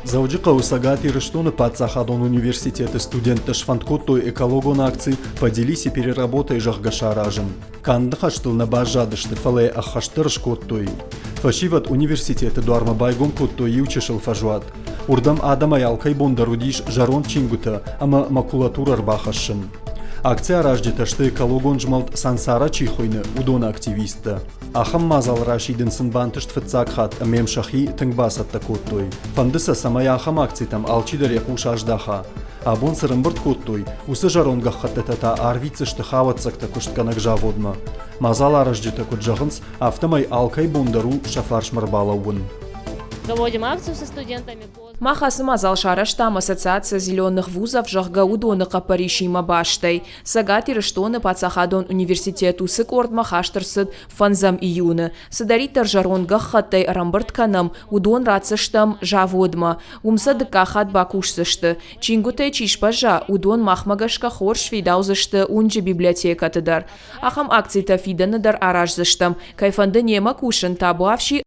Дзӕуджыхъӕуы Цӕгат Ирыстоны паддзахадон университеты студенттӕ сфӕнд кодтой экологон акци «Поделись и переработай», зӕгъгӕ, саразын. Канд ныхӕстыл нӕ баззадысты, фӕлӕ йӕ ӕххӕст дӕр скодтой. Фӕсивӕд университеты дуармӕ байгом кодтой иу чысыл фӕзуат. Уырдӕм адӕмӕй алкӕй бон дӕр уыдис зӕронд чингуытӕ ӕмӕ макулатурӕ ӕрбахӕссын. Акци аразджытӕ сты экологон змӕлд «Сансара» чи хуыйны, уыдоны активисттӕ. Ахӕм мадзал расидын сын бантыст фыццаг хатт ӕмӕ йӕм сӕхи тынг бацӕттӕ кодтой. Фӕнды сӕ, цӕмӕй ахӕм акцитӕм алчидӕр йӕ хъус аздаха. Абон цы рымбырд кодтой, уыцы зӕронд гӕххӕттытӕ та арвитдзысты хауӕццӕгтӕ куыстгӕнӕг заводмӕ. Мадзал аразджытӕ куыд зӕгъынц, афтӕмӕй алкӕй бон дӕр у сӕ фарсмӕ ӕрбалӕууын. Проводим акцию со студентами. Мах ацы мадзал сарӕзтам Ассоциация зеленых вузов, зӕгъгӕ, уыдоны хъӕппӕрисимӕ бастӕй. Цӕгат Ирыстоны паддзахадон университет уыцы къордмӕ хаст ӕрцыд фӕндзӕм июны. Цыдӕриддӕр зӕронд гӕххӕттӕй ӕрӕмбырд кӕнӕм, уыдон ратдзыстӕм заводмӕ. Уым сӕ дыккаг хатт бакусдзысты. Чингуытӕй чи сбӕзза, уыдон махмӕ гӕсгӕ хорз сфидаудзысты уынджы библиотекӕты дӕр. Ахӕм акцитӕ фидӕны дӕр араздзыстӕм. Кӕй фӕнды немӕ кусын, табуафси.